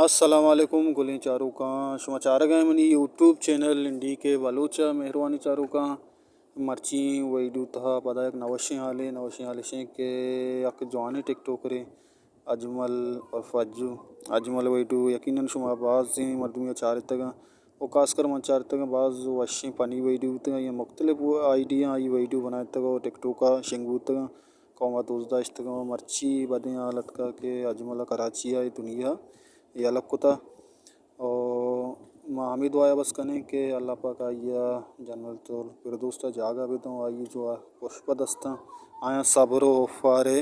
السلام علیکم گلیں چاروکاں، شما چارگ ءَ منی یوٹیوب چینل این ڈی کے بلوچ ءَ۔ مہروانی چاروکاں، مرچی ویڈیو تہا پدا یک نوشیں حالے، نوشیں حال اشیں کہ یک جوانیں ٹک ٹوکرے اجمل عرف اجو، اجمل ویڈیو یقیناً شما بازیں مردمی ءَ چارتگاں و خاص کر من چارتگاں، باز وشیں پنی ویڈیو بوتگاں، یا مختلف آئیڈیا آئی ویڈیو بنائتگ و ٹک ٹوک ءَ شنگ بوتگاں۔ قوم ءَ دوست داشتگ و مرچی بدیں حال اتکگ کہ اجمل ءَ کراچی ءَ اے دنیا یلہ کتہ۔ و ما ہمے دعا ءَ بس کنیں کہ اللہ پاک آئی ءَ جنت الفردوس ءَ جاگہ بدنت و آئی ءِ جو پشپ دستاں آیاں صبر و غفار ءِ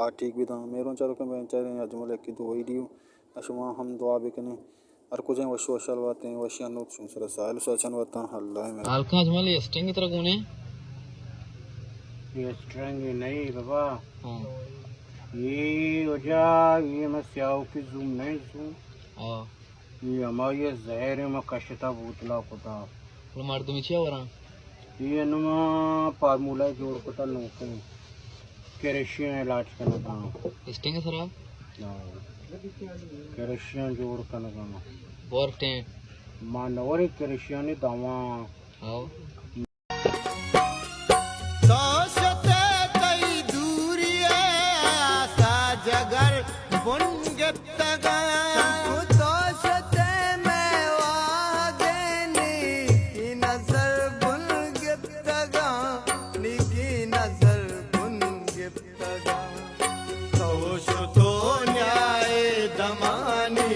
آٹیگ بدنت۔ مہروان چاروکاں، بینچاریں اجمل ءِ یکے دو ویڈیو ءَ شما ہم دعا بکنیں۔ ہر کجا وش وشحال باتیں، وشی انوت شمئے سرا ساہیل ساچان باتاں۔ اللہ ءِ مہر۔ حال کن اجمل، اے اسٹرنگ ترا گون ایں؟ اے اسٹرنگ نہیں بابا۔ ہاں۔ اے وجہ، اے میں سیاہو کی زوم نہیں زوم۔ ہاں۔ اے ہمائی زہر ایں، میں کشتا بوتلا کتا۔ گڑا مردم چیا وراں؟ اے انوں ما فارمولا جوڑ کتا نوکیں۔ کریشیاں علاج کنگا۔ اسٹنگ سرا؟ ہاں۔ کریشیاں جوڑ کنگا۔ Bore tent? ما نوریں کریشیانی دوا۔ ہاؤ۔ تو شتے تئی دوری ءَ آسا جگر بن گپتگاں۔ تو شتے مئے واہگے نیکی نظر بن گپتگاں، نیکی نظر بن گپتگاں۔ تو شتو نیائے دمانی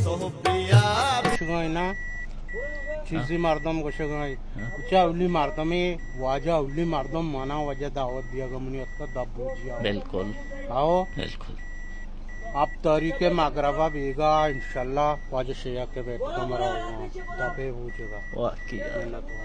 سہبیا۔ گوشگاں نا، چیزی مردم گوشگاں۔ ہاں۔ اچھا، اولی مردمے، واجہ اولی مردم مانا وجہ دعوت دیگا منی اتکا دبوجی آ۔ بالکل۔ آؤ۔ بالکل۔ اب تاریخ مغربا بیگا انشاءاللہ واجہ شیعہ کے بیٹھا مرا ہوگا۔ دبے بوجگا۔ واقعی۔ منت وار۔